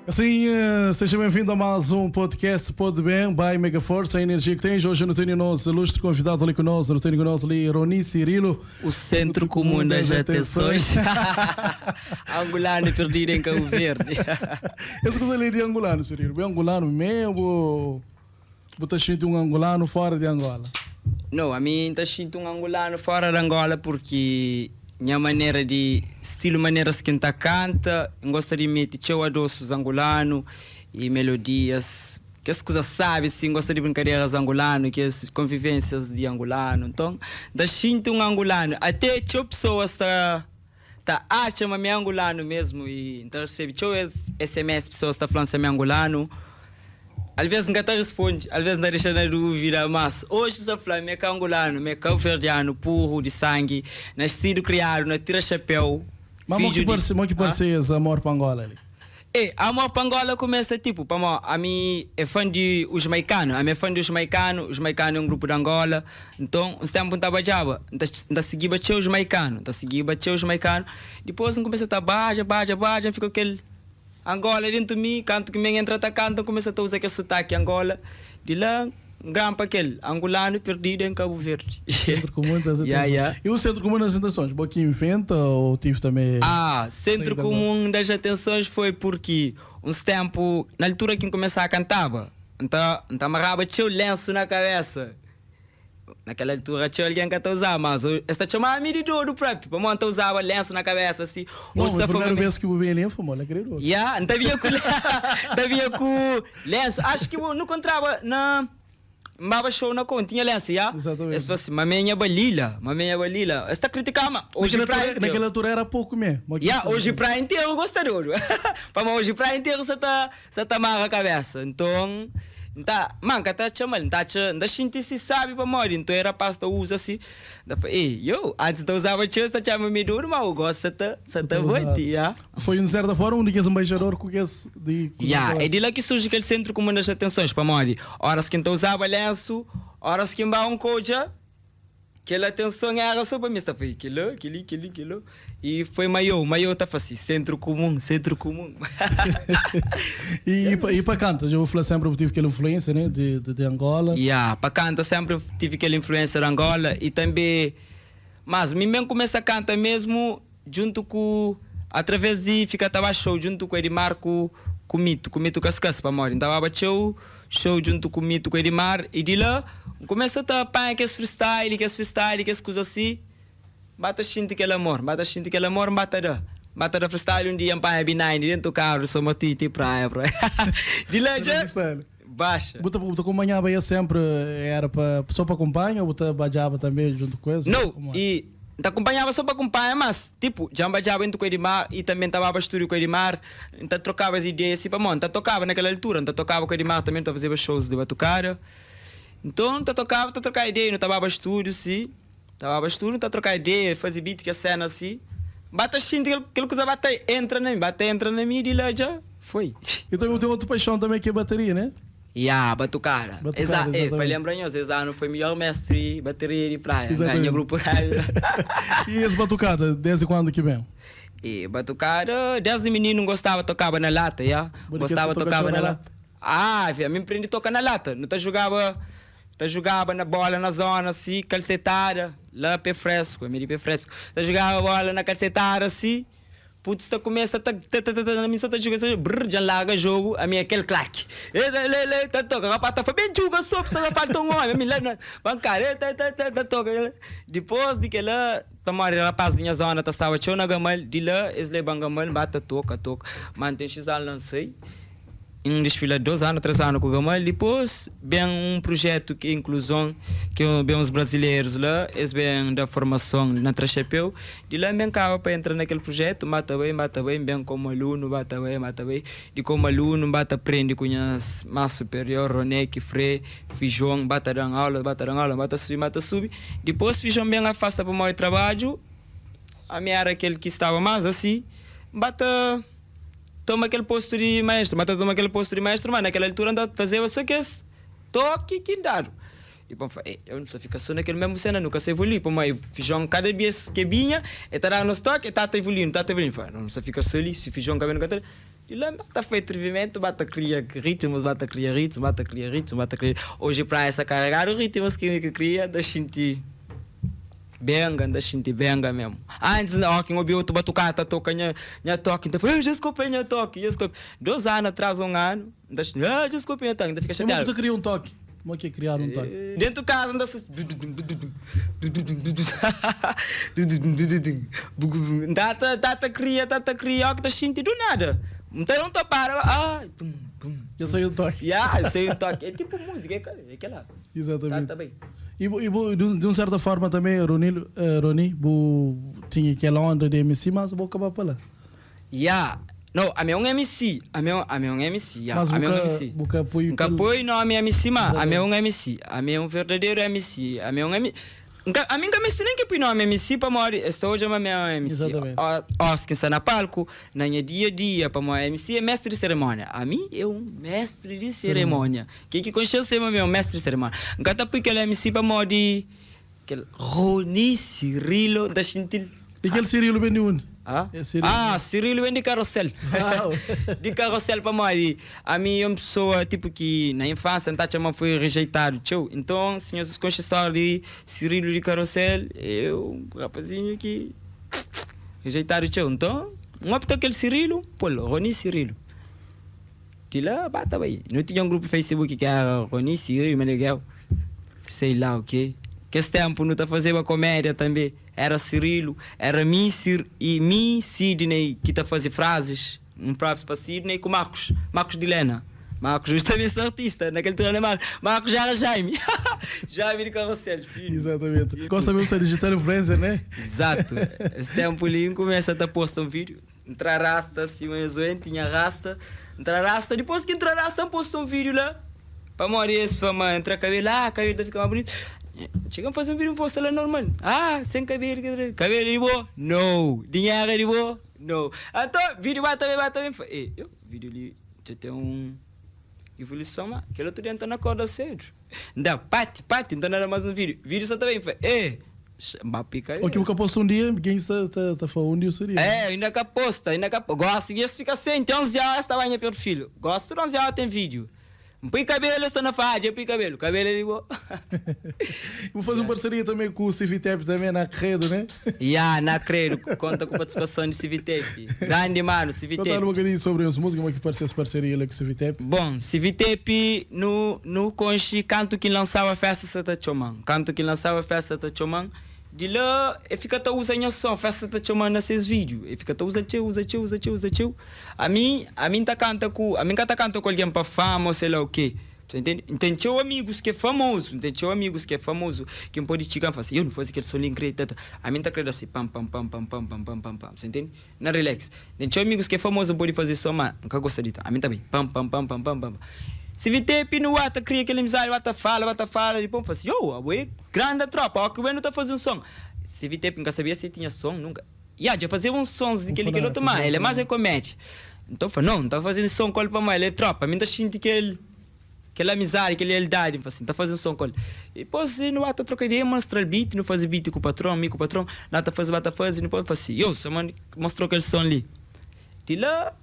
Assim, seja bem-vindo a mais um podcast Pode Bem, by Mega Força, a energia que tens. Hoje não tenho o nosso ilustre convidado ali conosco, não tenho conosco ali Rony Cirilo. O Centro Comum das Atenções. Angolano perdido em Cabo Verde. Essa coisa ali de angolano, Cirilo. Bem angolano mesmo, botar um angolano fora de Angola. Não, a mim está sinto um angolano fora de Angola porque minha maneira de estilo maneira que tá canta, gosta de meter tchau adoços angolano e melodias que as coisas sabe sim, gosta de brincadeiras angolano, que as convivências de angolano. Então, da sinto um angolano, até tchau pessoas tá acha mas angolano mesmo e então recebe tchau SMS pessoas tá falando se é angolano. Às vezes nunca te responde, às vezes não deixa na dúvida, mas hoje está falando, é angolano, é cabo-verdiano, puro, de sangue, nascido, criado, na tira chapéu. Mas mo que parece, mo que parece esse amor para Angola ali? É, amor para Angola começa tipo, para a mim é fã de os Maicano, a mim é fã de os Maicano, os Maicano é um grupo de Angola, então, uns tempos não estava então segui bater os Maicano, então segui bater os Maicano, depois começa a baja, baja, baja, fica aquele Angola dentro de mim, canto que me entra tá canto, começa a usar aquele sotaque Angola. De lá, grampa aquele angolano perdido em Cabo Verde. Centro Comum das Atenções. Yeah. E o Centro Comum das Atenções, bom que inventa ou tive também? Ah, Centro Comum das Atenções foi porque uns tempo, na altura que começava a cantar, então amarrava tinha o lenço na cabeça. Naquela altura tinha alguém que usava, mas esta chamava me de do próprio, para montar usava lenço na cabeça assim. Não, a primeira vez que o bebê ali fumou, não querido. Yeah, não havia com não com lenço. Acho que não encontrava na Mbaba show na conta, tinha lenço, já? Exatamente. Esse fosse, mamenha balila, mamenha balila. Esta criticava, hoje naquela altura, naquela altura era pouco mesmo. Yeah, hoje pra inteiro gosta de ouro. Para hoje pra inteiro você tá, você tá amarra a cabeça. Então, tá, manca tá chamando, tá tá sente se sabe para morrer, então era pasta usa assim. Da ei, eu antes de usava tio, tá chamando me duro, mas eu gosto tá, tá bom, já. Foi um certa forma um daqueles embaixador com esse de Yeah, é de lá que surge aquele centro comum das atenções para morrer. Horas que então usava lenço, horas que emba um coja, aquela atenção era só para mim, está foi aquilo, aquilo, aquilo, aquilo. E foi maior, maior tá assim, centro comum, centro comum. E para canto, eu vou falar sempre, eu tive aquela influência, né, de Angola. Yeah, para canto sempre tive aquela influência de Angola e também, mas mim mesmo começa a cantar mesmo junto com, através de ficar tava show junto com Edmar com com Mito, com Mito Cascas para morrer. Então tava show, show junto com Mito com Edmar e de lá começa a tapar aquele freestyle, aquele freestyle, aquelas coisas assim. Bata sinto aquele amor, bata sinto aquele amor, bata da. Bata da freestyle um dia apanha B9 dentro do carro, sou matite praia, praia. De lá já baixa. Bota bota acompanhava aí sempre, era para só para acompanhar ou bota bajava também junto com eles? Não, e então acompanhava só para acompanhar, mas tipo, já bajava junto com o Edmar e também estava para estúdio com o Edmar, então trocava as ideias assim para mão, então tocava naquela altura, então tocava com o Edmar também, então fazia shows de batucada. Então, então tocava, então trocava ideia, não estava para estúdio, sim. Tava para estúdio, tá trocar ideia, fazer beat que a cena assim. Bata xinte, aquilo que bate entra na mim, bate entra na mim e lá já foi. E também tem outro paixão também que é bateria, né? Yeah, batucada. Batucada, é, para lembrar, esse ano foi melhor mestre bateria de praia. Exatamente. Ganha grupo. E esse batucada, desde quando que vem? E batucada, desde menino gostava, tocava na lata, yeah? Gostava, tocava na lata. Ah, filho, me aprendi a tocar na lata. Não tá jogava. Tá jogava na bola na zona assim, calcetada, lá pé fresco, é pé fresco. Tá jogava bola na calcetada assim, putz, tá começa, tá, tá, tá, tá, tá, na missa tá jogando, brrr, já larga jogo, a minha aquele claque. Eita, le, le, tá toca, rapaz, tá foi bem juga só, só falta um homem, me lá na bancária, tá, tá, tá, tá, toca. Depois de que lá, tomar rapaz da minha zona, tá estava tchau na gamal, de lá, eles levam gamal, bata, toca, toca, mantém x lancei. Um desfile 2 anos, 3 anos com o Gamal. Depois vem um projeto que é inclusão, que vem uns brasileiros lá, eles vêm da formação na Trachapeu. De lá vem cá para entrar naquele projeto, mata bem, bem como aluno, mata bem, mata bem. De como aluno, bata aprende com as mais superior, Ronek, Frei, Fijon, bata dando aula, bata dando aula, bata subir, mata subir. Depois Fijon bem afasta para o meu trabalho, a minha era aquele que estava mais assim, bata toma aquele posto de maestro, mas toma aquele posto de maestro, mas naquela altura anda fazia só que esse toque que dado. Dipôs N fla, eh, eu nu ta fika so na kel mesmu sena, nu ka sa evolui, pamodi fijon kada bes ke binha, e ta da nos toki, e ta ta evolui, nu ta ta evolui. N fla, nu sa fika so li, si fijon ka ben nu ka ta. Di la N ba ta fai trivimentu, ba ta kria ritmus, ba ta kria ritmus, ba ta kria ritmus, ba ta kria. Oji praia sta karegadu ritmus ki mi ki kria, N ta xinti benga, N ta xinti benga mesmu. Antis, óki N obi otu batukada ta toka nha nha toki, N ta fla, eh, dja es kopia nha toki, dja es kopia. Dos anu atras, un anu, N ta xinti, ah, dja es kopia nha toki, N ta fika Como xatiadu. ku ta kria un toki? Como ki é kriadu un toki? Dentu kaza N ta sta N ta ta ta kria, ta ta kria, óki ta xinti du nada. N ta da un topada, ah, tum, tum. Dja sai un toki. Ya, sai un toki. É tipo múzika, é ka, é kela. Exatamente. Ta ta bai. E bu, e bu, di un serta forma também, Ronilo, Rony, bu tinha kel onda di MC, mas bu kaba pa la. Ya, no, ami é un MC, ami é un, ami é un MC, ya, Mas bu ami é un ka, MC. bu ka poi N ka kel. poi nomi MC, ma ami é Exatamente. un MC, ami é un verdaderu MC, ami é un MC. N ka, ami N ka meste nen ki poi nomi MC pamodi es ta odja ma mi é un MC. Exatamente. Ó, óras ki N sta na palku, na nha dia a dia, pamodi MC é mestri di serimónia. Ami é un mestri di Serimónia. serimónia. Ken ki konxe-m sabe ma mi é un mestri di serimónia. N ka ta poi kel MC pamodi Kel Rony Cirilo nta xintil. E kel Cirilo ben di undi? Ah? É Cirilo. Ah, Cirilo ben di Carrossel. Di Carrossel pamodi ami é un pessoa tipo ki na infância nta atxa ma fui rejeitadu txeu. Nton si nhos konxe stória di Cirilo di Carrossel é un rapazinhu ki rejeitadu txeu. Nton N opta kel Cirilo pol Rony Cirilo. Di la ba ta bai. Nu tinha un grupu Facebook ki era Rony Cirilo Meneghel, sei la o ke. Kes tempu nu ta fazeba komédia tanbe. Era Cirilo, era mi, Cir i mi, Sidney ki ta faze frazis, un props pa Sidney ku Marcos, Marcos di Lena. Marcos hoje tanbe sta artista, na kel altura ne Marcos, Marcos era Jaime, Jaime di Carrossel, finu. Exatamente. Gosta mesmo sa digital influencer, né? Exato. Es tempu li N kumesa ta posta un vídeo. Ntra rasta sima nhos oe ntinha rasta ntra rasta dipos ki ntra rasta nposta un video la pamodi es fla ma ntra kabelu ah kabelu ta fika ma bunitu txiga nfaze un video nposta la normal ah sen kabelu kabelu di bo no dinheru é di bo no anto video ba ta ben ba ta ben nfla eh yo video li dja ten un ivoluson ma kel otu dia nta na korda sedu nda pati pati nta na da mas un video video sa ta ben nfla eh N ba pika O ki bu ka posta un dia, gen sta ta ta fla un dia seria. É, inda ka posta, inda ka Gosi ki es fika senti 11 horas ta banha perfil. Gosi tudu 11 horas ten video. N pui kabelu es sta na fla, ah dja pui kabelu, kabelu é di bo. Bu fazi un parceria tambe ku Civitep tambe na Credo, né? Ya, na Credo, konta ku partisipason di Civitep. Grandi manu, Civitep. Kontanu un bokadinhu sobri es musika, mo ki parse es parceria la ku Civitep. Bon, Civitep nu nu konxi kantu ki N lansaba Festa Sa Ta Txoma-m. Kantu ki N lansaba Festa Sa Ta Txoma-m, di la e fika ta uza nha son Festa Sa Ta Txoma-m na ses vídiu. E fika ta uza txeu, uza txeu, uza txeu, uza txeu. Ami, ami N ta kanta ku, ami N ka ta kanta ku algen pa fama o sei la o ke. Sa intende? N ten txeu amigus ki é famozu, N ten txeu amigus ki é famozu ki N pode txiga N fla si, yo nu faze kel son li N kre tata. Ami N ta kre da si pam pam pam pam pam pam pam pam pam. Sa intende? Na relax. N ten txeu amigus ki é famozu N pode faze son ma N ka gosta di ta. Ami N ta bai pam pam pam pam pam pam. Si vi tepi nu ba ta kria kel amizadi ba ta fala ba ta fala dipos N fla si, yo abo é granda tropa oki ben nu ta faze un son. Si vi tepi N ka sabia si tinha son nunka. Ya dja fazeba uns sons di kel-li kel otu má el é más é komédia. Nton fla, Nau, N ta faze un son ku el pamodi el é trópa. Mi N ta xinti kel kel amizadi, kel lealdadi. N fla si, N ta faze un son ku el. Dipôs nu ba ta troka ideia, N mostra-l beat, nu faze beat ku patron, mi ku patron, nu ba ta faze, ba ta faze. Dipôs N fla si, Yo, sa mostra-u kel son li. Di la,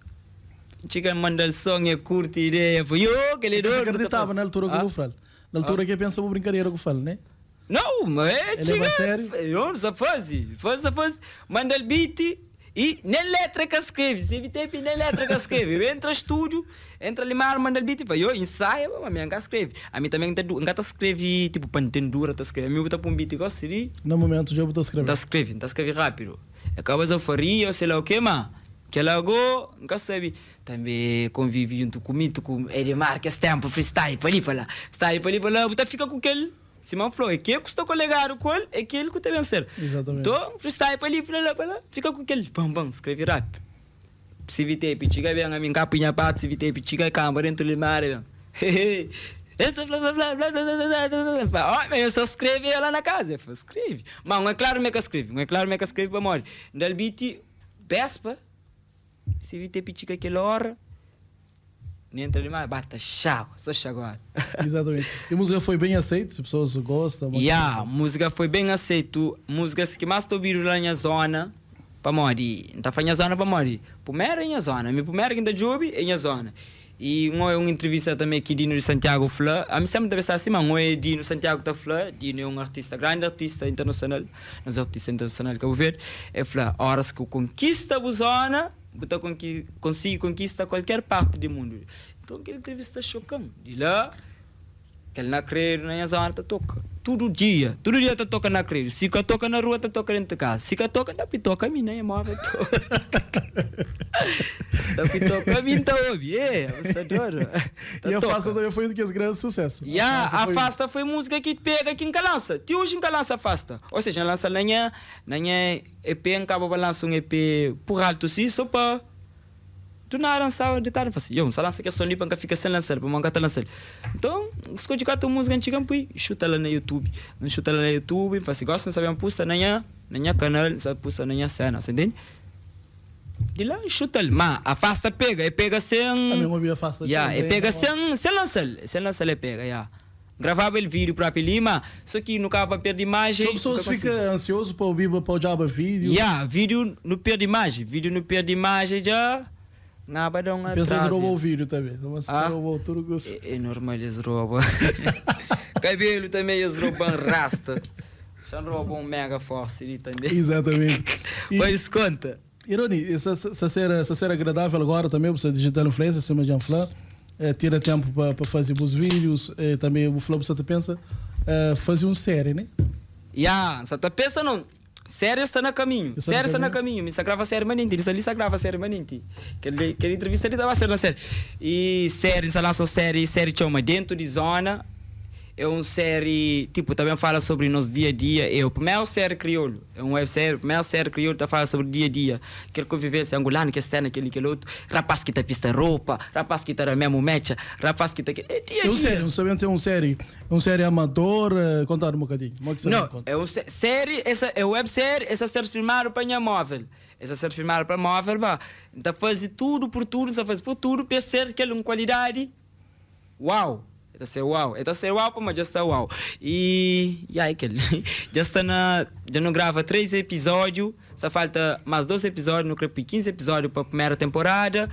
N txiga N manda-l son, el kurti ideia, el fla, Yo, kel-li é Ka dodu, nu ta kriditaba faze. na altura ku bu fla-l. Na altura ki el pensa bu brinkadera ku fla-l, ne? Nau, ma e El leba txiga, a sériu? eu sa fazi, fazi, sa fazi, manda-l beat i nen letra e ka skrebe, se vitepi nen letra e ka skrebe. Eu entra stúdiu, entra li mar, manda-l beat, fla, yo, insaia pa mi, N ka skrebe. Ami tanbe N ta du, N ka ta skrebe tipo pa N ten dura ta skrebe, ami bu ta pun beat gosi li. Na mumentu dja bu ta N skrebe? ta skrebe, N ta skrebe rápidu. E ka ba faria o sei la o ke, ma kel-la go N ka sabe. Tanbe konvivi djuntu ku mi, tu ku Edmar kes tenpu freestyle pa li pa la, freestyle pa li pa la, bu ta fika ku kel. Sima N fla-u, é ke ku sta kolegadu ku el, é kel ku ta ben ser. Exatamente. Nton, freestyle pa li, pa la, pa la, fika ku kel. Pam, pam, skrebe rap. CVTP txiga ben, ami N ka pui nha parti, CVTP txiga kanba dentu li mare ben. Hehe. Es ta fla, fla, fla, fla, fla, fla, fla, fla, fla. Ó, ma eu só skrebe la na kaza. El fla, skrebe. Ma N é klaru ma e ka skrebe. N é klaru ma e ka skrebe pamodi N da-l beat bespa, CVTP txiga kel ora. Nu entra di mar, bata xagu, só xaguadu. Exatamente. E música foi bem aceito, as pessoas gostam. Ya, música foi bem aceito. Músicas ki más ta obidu lá na nha zona, pamodi, N ta fla nha zona pamodi, primeru é nha zona, mi primeru ki N ta djobe é nha zona. E N oia un entrevista tanbe ki Dino di Santiago fla, ami senpri N ta pensa si, ma N oia Dino Santiago ta fla, Dino é un artista, grandi artista internasional, nos artista internasional di Kabu Verdi, el fla, óras ki bu konkista bu zona, Bu ta konsigi konkista kualker parti di mundu. Nton kel entrevista xoka-m. Di la, kel na kredu na nha zona ta toka tudu dia. Tudu dia ta toka na kredu. Si ka toka na rua, ta toka dentu di kaza. Si ka toka, ta pitoka mi na nha móvel toka. Ta pitoka mi, N ta obi. Ê, abusador. Ta E Afasta tanbe foi un di kes grandi susésu. Ya, Afasta foi múzika ki pega ki N ka lansa. Ti oji N ka lansa Afasta. Ou seja, N lansa-l na nha na nha. EP N kaba pa lansa un EP pur altu si so pa Do nada N staba detadu N fla si, yo N sta lansa kel son li pa N ka fika sen lansa-l pamodi N ka ta lansa-l Nton N skodje 4 múzika N txiga N pui N xuta la na YouTube N xuta la na YouTube N fla si gosi N sa ben pusta na nha na nha kanal N sa pusta na nha sena sa ntende Di la N xuta-l ma Afasta pega e pega sen Ami N obi Afasta txeu Ya e pega sen sen lansa-l sen lansa-l e pega ya. Gravaba el vídeo propi li ma so ki nu kaba pa perde imagen. Txeu pessoas fika ansioso pa obiba pa odjaba vídeo. Ya, vídeo nu perde imagen, vídeo nu perde imagen dja ngaba da un atraso. Pensa es roba o vídeo tambe, mas ta roba tudo kusa. É normal es roba. Cabelo tambe es roban rasta. Xa roba un mega force li tambe. Exatamente. Pa desconta. E Rony, sa ser sa ser agradável agora também bu sa digital influencer sima djan fla, tira tempo pa pa fazi bus vídeos, também bu fla bu sa ta pensa fazi um série né? Ya, nsa ta pensa não, série sta na caminho, série sta na caminho, mi sa grava série manenti, di sa li sa grava série manenti, kel kel entrevista li ta ba ser na série, e série nsa lansa um série, série txoma Dentro di Zona. É un série, tipo, ta ben fala sobri nos dia a dia. É o primeru série kriolu, é un web série, primeru série kriolu ta fala sobri dia a dia, kel konvivênsia angulanu, kes sena, kel-li, kel otu, rapaz ki ta pista ropa, rapaz ki ta da memu metxa, rapaz ki ta kel, é dia a É un dia. série, un ta ben ten un série, un série amador, kontadu un bokadinhu, mo ki sa ben Nau, konta? é un série, esa é web série, es ta ser filmadu pa nha móvel, es ta ser filmadu pa móvel, ma N ta faze tudu pur tudu, N ta faze pur tudu pa es ser kel un kualidadi. Uau! E ta ser uau! E ta ser uau pamodi dja sta uau! I ya é kel li. Dja sta na. Dja nu grava 3 episódiu, sa falta más 2 episódiu, nu kre pui 15 episódiu pa primera tenporada.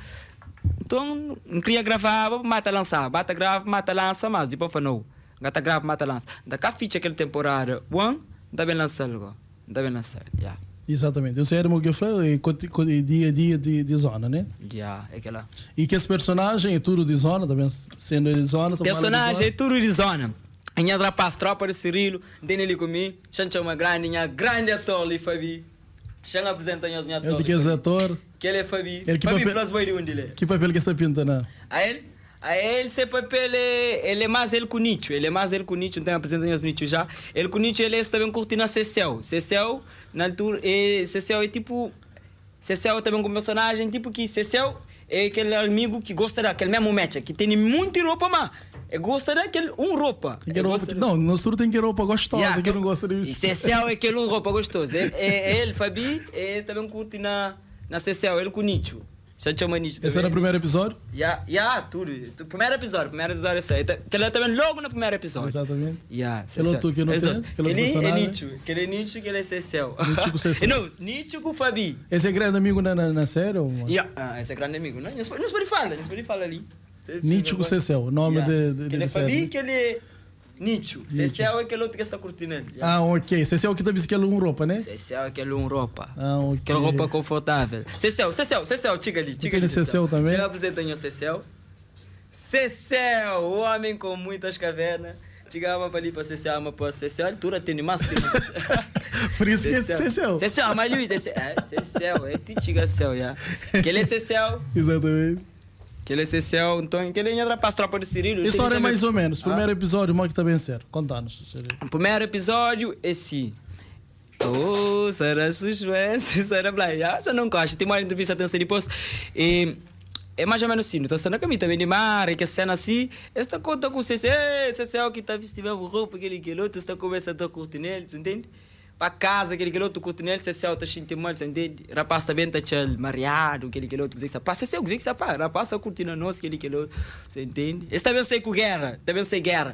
Nton, N kria gravaba pa mata lansaba, ba ta grava pa mata lansa, mas dipôs N fla nou, N ka ta grava pa mata lansa. N ta ka fitxa kel tenporada, uan, N ta ben lansa-l go. N ta ben lansa-l, ya. Exatamente. Un série mo ki fla é é dia a dia di zona, né? Ya, é kela. E kes personagem é tudo di zona, também sendo di zona, sa fala di zona. Personagem é tudo di zona. Nha rapaz tropa di Cirilo, N tene li ku mi, xa N txoma grandi, nha grandi ator li Fabi. Xa N apresenta nhos nha ator li. El di kes ator. Kel é Fabi. Fabi fla-s bai di undi li. Ki papel ki sta pinta na? A el? A el se papel é el é más el ku Nitxu, el é más el ku Nitxu, N ten apresenta nhos Nitxu já. El ku Nitxu el es ta ben kurti na Seseu. Seseu na altura é Seseu é tipu Seseu ta ben ku un personajen tipu ki Seseu é kel amigu ki gosta da kel memu metxa ki tene munti ropa ma e gosta da kel un ropa. Ten kel ropa ki nau nos tudu ten kel ropa gostoza ki nu gosta di bisti. Seseu é kel un ropa gostozu. É el Fabi el ta ben kurti na Seseu el ku Nitxu. Xa txoma Nitxu Esse é na primeiro episódio? Ya, ya, tudo. Primeiro episódio, primeiro episódio é esse. Kel la ta ben logo na primeiro episódio. Exatamente. Ya, Kel outro que não Es tem, dos. kel outro Kel li é personagem. Nitxu, kel é Nitxu, kel é Seseu. Nitxu ku Seseu. Não, Nitxu ku Fabi. Esse é grande amigo na, na, na série ou? Ya, ah, esse é grande amigo, não? Nos pode fala, nos pode fala ali. Nitxu ku Seseu, nome Ya. de, Kel é de série. Fabi, kel é Nitxu. Seseu é kel outro que sta curtindo el. Ya. Ah, ok. Seseu ki ta bisti kel un ropa, né? Seseu é kel un ropa. Ah, ok. Kel ropa confortável. Seseu, Seseu, Seseu, txiga li, txiga Tem li, Seseu também? Txiga apresenta nho Seseu. Seseu, o homem com muitas cavernas. Txiga ama pa li pa Seseu, ama pa Seseu. Altura tene más ki nos. Por isso que é Seseu. Seseu, ama li, Seseu, é, Seseu, é ti txiga céu, ya. Kel é Seseu. Exatamente. Kel é Seseu, nton, kel é nha rapaz, tropa do Cirilo. História é mais ou menos. Primeiro episódio, mo ki ta ben ser? Conta-nos. Primeiro episódio é si. Oh, será suspense, será blá. Ya, já não gosto. Tem uma entrevista tem ser depois. E, é mais ou menos assim, não está na caminho também de mar, que cena assim, esta conta com Seseu, Seseu que está vestindo mesmo roupa, aquele que outro, está começando a curtir nele, entende? Pa kaza kel kel otu kurti nel seseu ta xinti mal sa ntende rapaz ta ben ta txal mariadu kel kel otu kuze ki sa pasa seseu kuze ki sa pasa rapaz ta kurti na nos kel kel otu sa ntende es ta ben sai ku gera ta ben sai gera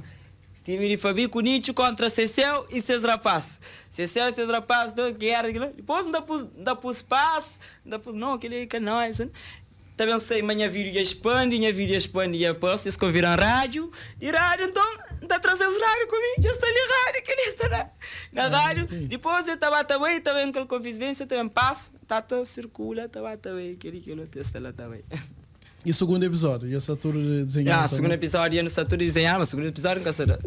timi di fabi ku nitxu kontra seseu i ses rapaz seseu i ses rapaz ta gera kel dipos nta pus nta pus pas nta pus no kel li ka nos Ta ben sai ma nha vídiu dja spandi, nha vídiu dja spandi dja parse, es konvidan rádiu, di rádiu nton N ta traze-s rádiu ku mi, dja sta li rádiu, kel-li sta na na rádiu, dipôs el ta ba ta bai, ta ben kel konvivênsia ta ben pasa, ta ta sirkula, ta ba ta bai, kel-li kel otu, es sta la ta bai. E sugundu episódiu dja sta tudu dizenhadu Ya, sugundu episódiu dja nu sta tudu dizenhadu, ma sugundu episódiu N ka sta da.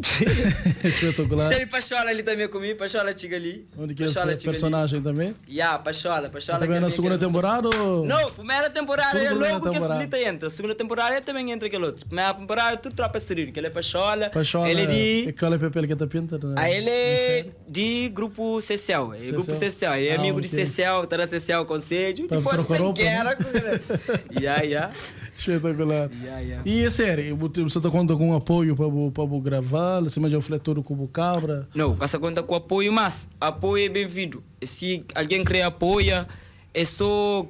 Espetakular. Ten Paxola li tanbe ku mi, Paxola txiga li. Undi ki es personajen tanbe? Ya, Paxola, Paxola Ta ben na segunda temporada ou? Não, primeira temporada é logo que esse li ta entra. Segunda temporada é também entra aquele outro. Primeira temporada tudo tropa é Cirilo, que ele é Paxola. Paxola, ele é de e qual é o papel que ta pinta na Ah, ele é de grupo Cecel, é grupo Cecel, ele é amigo de Cecel, ta da Cecel conselho, Pa depois troca tem roupa, guerra né? com ele. Ya, ya. Espetacular. Ya, ya. E a série, bu ta conta com apoio pa bu pa bu graval, sima dja bu fla tudo ku bu cabra? Não, ka sa conta ku apoio, mas apoio é bem-vindo. Si algen kre apoia é so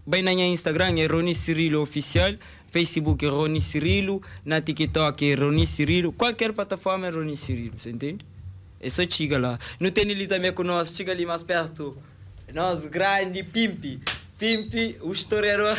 bai na nha Instagram é Rony Cirilo Oficial, Facebook é Rony Cirilo, na TikTok é Rony Cirilo, kualker plataforma é Rony Cirilo, sa intende? É so txiga la. Nu tene li tanbe ku nos, txiga li mas pertu, nos grandi Pimpi, Pimpi o historiador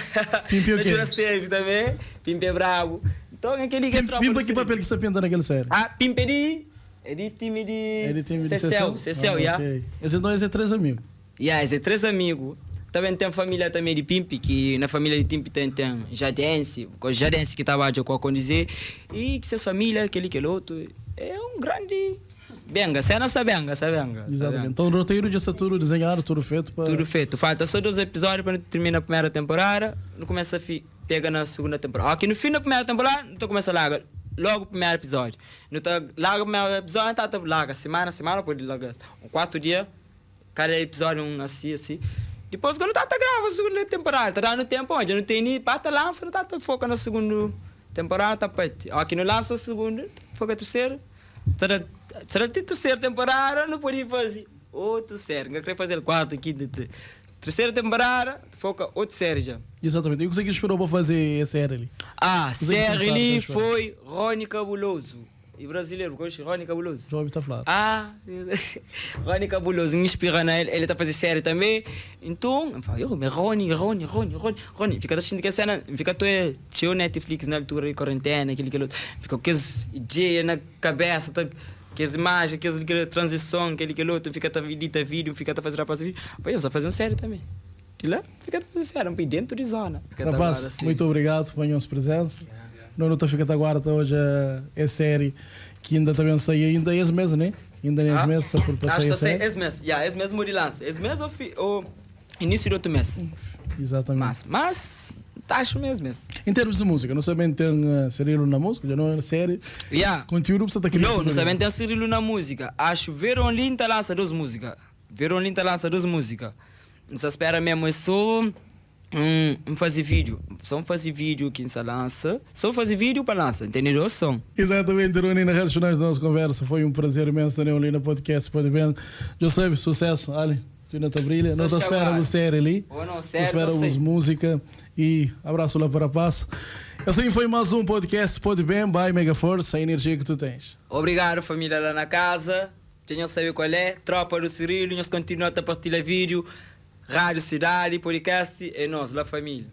Pimpi é o ta quê? djuda Steves tanbe, Pimpi é brabu. Nton é keli ki é tropa Pimpa di ki Cirilo. papel ki sta pinta na kel série? Ah, Pimpi é di. É di time di. É di time di Ceceu, Ceceu? Ceceu, Ah, ya. ok. Es então es é 3 amigu. Ya, es é 3 amigu. Também ten família também di Pimpi, ki na família di Pimpi ten ten Jadense, ko Jadense ki ta badja ku Akondize, i ki ses família, kel-li kel otu. É un grandi benga, sena sa benga, sa benga, sa Exatamente. benga. Então roteiro dja sta tudu desenhadu, tudu fetu pa. Tudu fetu. Falta só 2 episódiu pa nu tirmina primera temporada, nu kumesa fi pega na segunda temporada. Oki nu fin na primera temporada, nu ta kumesa larga logu primeru episódiu. Nu ta larga primeru episódiu, nu ta ta larga simana simana pode larga un 4 dia kada episódiu un asi asi. Dipôs ku nu ta ta grava segunda temporada, ta danu tempu odja nu tene pa ta lansa nu ta ta foka na segundu temporada ta pati. Oki nu lansa segundu foka terseru ta da ta da ti terseru temporada nu pode faze otu série. N ka kre fazel kuartu, kintu, Terceira temporada, foca otu série dja. Exatamente. E kuzê ki inspirou pa faze es série li? Ah, Kuzê ki série pensaram li pa inspira? foi Rony Cabuloso. E brasileiro, conhece Rony Cabuloso? Já ouvi ta fla. Ah, Rony Cabuloso, N inspira na el, el ta faze série tanbe. Nton, N fala, yo, ma Rony, Rony, Rony, Rony, Rony. Fika ta xinti kel sena, N fika ta txeu Netflix na altura di kuarentena, kel-li, kel otu. N fika ku kes ideia na kabesa ta. Kes imajen, kes kel tranzison, kel-li, kel otu, N fika ta idita vídiu, N fika ta faze rapaz vídiu. N fla, N sa faze un série tanbe. Di la, N fika ta faze série, N poi dentu di zona. Fika ta Rapaz, guarda si. muitu obrigadu pa nhos prezensa. No nu ta fika ta guarda odja es série ki inda ta ben sai ainda es mes, ne? Inda nes Ah, mes sa pur pa acho sai ta es sai série. es mes. Ya, es mes modi lansa. Es mes o fi, o Início di otu mês. Exatamente. Mas, mas ta axu mes mes. Em termos de música, nu saben ten Cirilo na música, dja nu série. Yeah. Conteúdo bu sa ta kria. Não, nu saben ten Cirilo na música. Axu Veron Lin ta lança dos música. Veron Lin ta lança dos música. Nu sa spera mesmo é só um faze vídeo. Só um faze vídeo ki N sa lança. Só um faze vídeo pa lança. N tene dos som. Exatamente, Rony, na redes finais da nossa conversa. Foi um prazer imenso ter ali no podcast. Pode bem. José, sucesso, Ali. Tu ainda ta brilha. No ta spera bu série li. No spera bus música. E abraço lá para a paz. Assim foi mais um podcast Pode Bem by Mega Force, a energia que tu tens. Obrigado família lá na casa. Dja nhos sabe qual é. Tropa do Cirilo, nhos continua ta partilha vídeo. Rádio Cidade, podcast é nos, la família.